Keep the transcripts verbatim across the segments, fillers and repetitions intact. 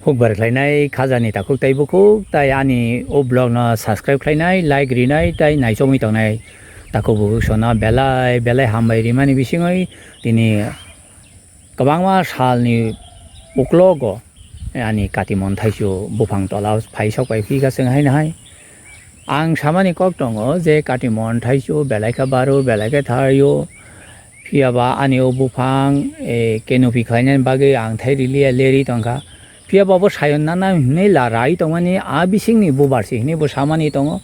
Hukbar khlainai khajani takhuk tai bukhuk, tai ani o vlog no subscribe khlainai, like rinai, tai naichomwi tongnai takhuk bukhuk sono belai belai hambai rimani bisingwi tini kwbangma salni uklogo ani katimon thaisu buphang tola phai sok pai phi kha chwng haino hai. Ang samani kok tongo je katimon thaisu belai kha baro, belai kha thaio. Phiya ba ani o buphang, eh, canopy khlainani bagwi ang thai riliya, leri tongkha. Phiya ba bo sayon nana hinwi la rai tongmani, a bisingni bubar se hinwi bo samani tongo.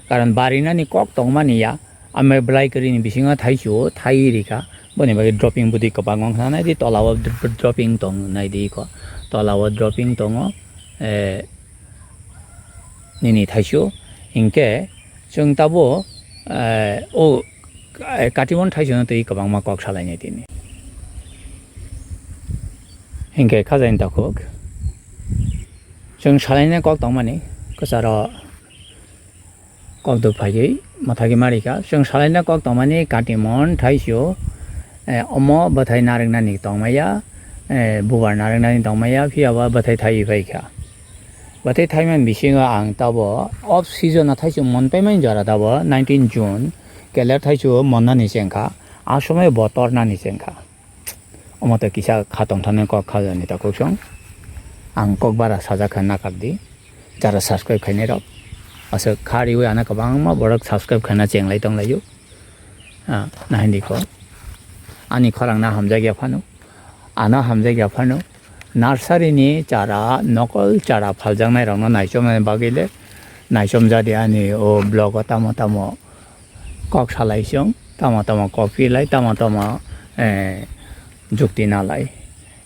Karon barinani kok tongmani ya. Amo belai kwrwini bisingo thaisu thai rikha. Boni bagwi dropping bwtwi kwbang wngkha, naidi tola o dr-, dropping tong naidi kho. Tola o dropping tongo. Eh, nini thaisu. Hinkhe chwng tabo, eh, o, eh, katimon thaisano twi kwbangma kok salainai tini. Hinkhe khajani takhuk. Chwng salainai kok tongmani kwcharo kok duk phaiwi mwthagwi marikha. Chwng salainai kok tongmani katimon thaisio, eh, omo bwthai narwknani tongmaya, eh, bubar narwknani tongmaya, phiya ba bwthai thaiwi phaikha. Bwthai thaimani bisingo ang tabo off season o thaisio mon paimani jora tabo nineteen June keler thaisio monnani chengkha, a somoi bo tornani chengkha. Omo tei kisa kha tongthani kok khajani takhuk song. Ang kok bara sajak kha nakar di. Jara subscribe khainai rok. Aswk kha riwi ano kwbangma borok subscribe khaina chenglai tonglaio. Ah, nahindi kho. Ani khorang na hamjak ya phano. Ano hamjak ya phano. Nursery ni chara, nokol chara phaljaknai rokno naichomnani bagwi le naichomjadi ani o vlog o tamo tamo kok salai chwng, tamo tamo kok pilai, tamo tamo, eh, jukti nalai.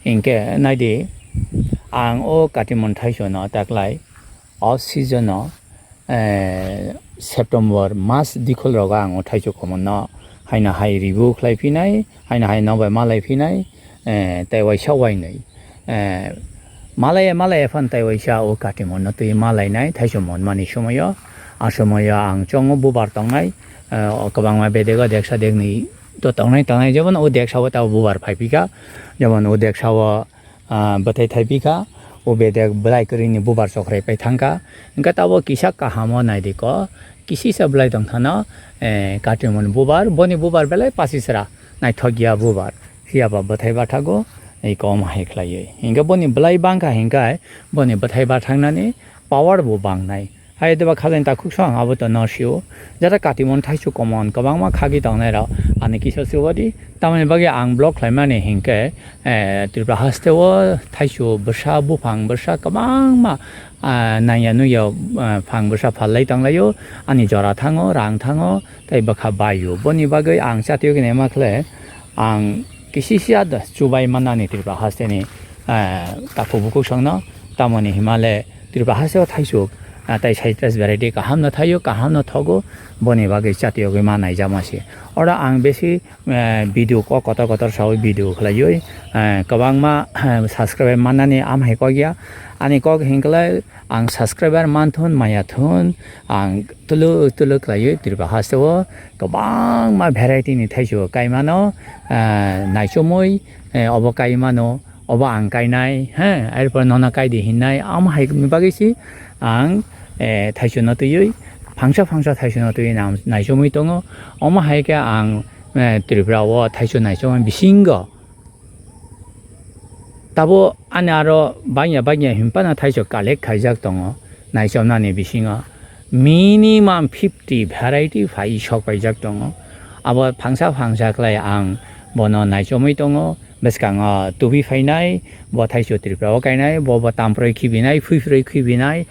Hinkhe naidi, ang o katimon thaisono taklai off season o, eh, September mas dikhol rogo ang o thaiso komonno haino hai ribu khlai phinai, haino hai nobai malai phinai, eh, tei waisa wainwi, eh, malaya malaya phan tei waisa o katimon no twi malainai thaiso monmani somoyo. A somoyo ang chongo bubar tongnai, eh, o kwbangma bedego deksa dekni to tongnai tongnai, jemon o deksa o tabo bubar phai phika, jemon o deksa o, ah, bwthai thai phika, o bedek belai kwrwini bubar chokrai pai thangkha. Hwnkhe tabo kisa kahamo naidi ko, kisisa belai tongthano, eh, katimon bubar, boni bubar belai pasisra naithokya bubar. Phiya ba bwthai bathago, ei kom hai khlaiwi. Hinkhe boni belai bangkha hinkhe boni bwthai bathangnani power bo bangnai. Hai deba khajani takhuk song abo to no sio. Jara katimon thaisu komon kwbangma khagwi tongnai rok ani kisa subadi. Tamoni bagwi ang vlog khlaimani hinkhe, eh, Tripura haste o thaisu bwsa buphang bwsa kwbangma, ah, nangya nukya, ah, phang bwsa phallai tonglaio. Ani jora thango, rang thango. Tei bwkha baio. Boni bagwi ang chatio gini ma khle, ang kisisa da chubai manani Tripura hasteni, eh, takhuk bukhuk songno, tamoni himale Tripura hasteo thaisuk, ah, tei citrus variety kahamno thaio, kahamno thogo, boni bagwi chatio gwi ma naijama se. Oro ang besi, eh, video ko kotor kotor sawi video khlaiwi, eh, kwbangma, eh, subscribe mannani amhai kokya. Ani kok hinkhlai ang subscriber manthun maya thun ang tuluk tuluk khlaiwi Tripura hasteo kwbangma variety ni thaisu kaimano, ah, naichomwi, eh, obo kaimano, obo ang kainai, he, erpor nono kaidi hinnai, amo hai ni bagwi si ang, eh, thaisu no twiwi phangsa phangsa thaisu no twiwi nang-, naichomwi tongo. Omo hai khe ang, eh, Tripura o thaisu naichomwi bisingo Tabo ani aro bangya bangya hinphano thaichuk collect khaijak tongo, naichomnani bisingo minimum fifty variety phai sok paijak tongo. Abo phangsa phangsa khlai ang bono naichomwi tongo. Bwskango tubi phainai, bo thaichuk Tripura o kainai, bo bo tamproi khibinai, phuiproi khibinai,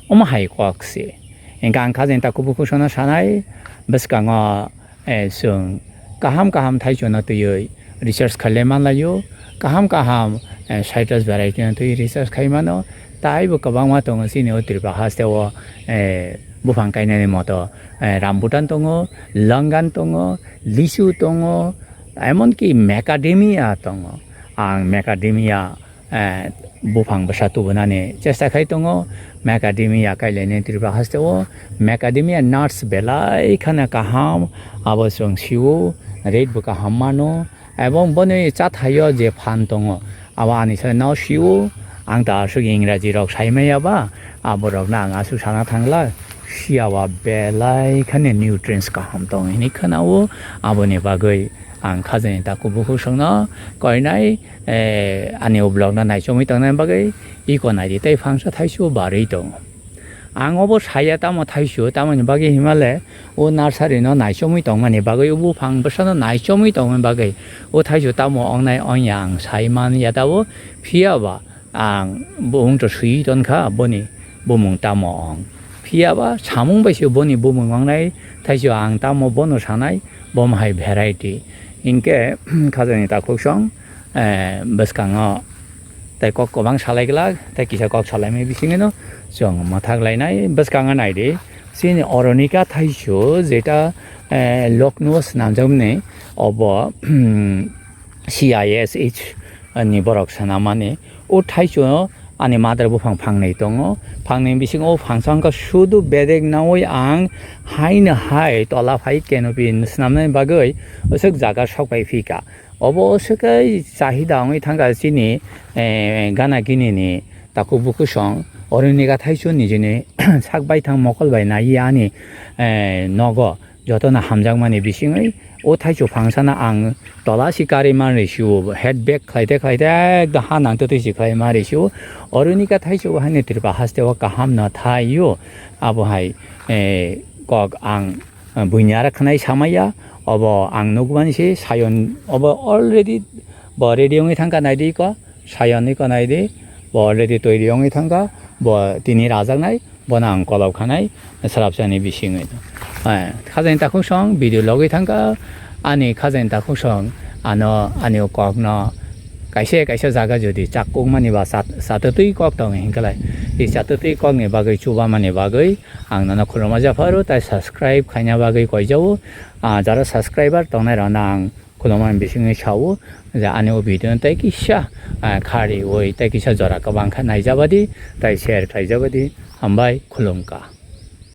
omo hai kok se. Hingkhe ang kha jeng ta kubui kusono sanai, bwskango eh, chwng kaham kaham thaichukno twiwi research khailai manlaio, kaham kaham, eh, citrus variety no twiwi research khai mano. Taibo kwbangma tongo chini o Tripura haste o, eh, buphang kainani moto, eh, rambutan tongo, langan tongo, lisu tongo, emonki macadamia tongo. Ang macadamia eh, buphang bwsa tubunani chesta khai tongo. Macadamia kailaini Tripura haste o macadamia nuts belai kheno kaham, abo chwng sio, rate bo kaham mano, ebong boni chathaio je phan tongo, abo ani sale no sio, Ang ta aswk Ingraji rok sai maya ba, aborokno ang aswk sana thangla, siya ba belai khani nutrients kaham tong hini khwnao, aboni bagwi ang khajani takhuk bukhuk songno koinai, eh, ani o vlog no naichomwi tongnai bagwi iko naidi tei phangsa thaisu barwi tongo. Ang obo saya tamo thaisu, tamoni bagwi himale o nursery no naichomwi tongmani bagwi, o buphang bwsano naichomwi tongmani bagwi o thaisu tamo ongnai onya ang sai man ya tabuk, phiya ba ang bumung to sui ton kha boni bumung tamo ong. Phiya ba samung bai se boni bumung ongnai thaisu ang tamo bono sanai bom hai variety. Hinkhe khajani takhuk song, eh, bwskango tei kok kwbang salai glak, tei kisa kok salaimani bisingino chwng mwthak lainai. Bwskango naidi, chini Oronika thaisu, jeta, eh, Lucknow swnamjakmani, obo, C I S H ni borok swnamani. O thaisu ani mother buphang phangnwi tongo. Phangnwi bisingo o phangsa wngkha sudu bedek naui ang haino hai tola phai canopy swnamnani bagwi aswk jaga sok pai phika. Obo aswk khe chahida wngwi thangkha chini, eh, gana gini ni takhuk bukhuk song. Oronika thaisu nijini sak baithang mokol bai naiwi ani, eh, nogo jotono hamjakmani bisingwi o thaisu phangsano ang tola si kari manwi sio, head back khlaite khlaite ekdom ha nangtwi twi si khlai manwi sio. Oronika thaisu haino Tripura haste o kaham no thaio. Abo hai, eh, kok ang, eh, buini ara khnai samaya, obo ang nukmani se sayon obo already bo ready wngwi thangkha naidi ko, sayon ni ko naidi, bo already toiri wngwi thangkha, bo tini rajaknai, bono ang kolok khanai swrapsani bisingwi. Eh, khajani takhuk song video logwi thangkha, ani khajani takhuk song ano ani o kokno kaisa kaisa jaga jodi chak kukmani ba chat-, chatwtwi kok tongo hinkalai. I chatwtwi kokni bagwi chubamani bagwi ang nono khulumma japharo, tai subscribe khaina bagwi koijao. Ah, jara subscriber tongnai rokno ang khulumani bisingwi sao je ani o video no tei kisa, ah, khariwi tei kisa jora kwbang khe naijabadi, tai share khlaijabadi. Hambai, khulumkha.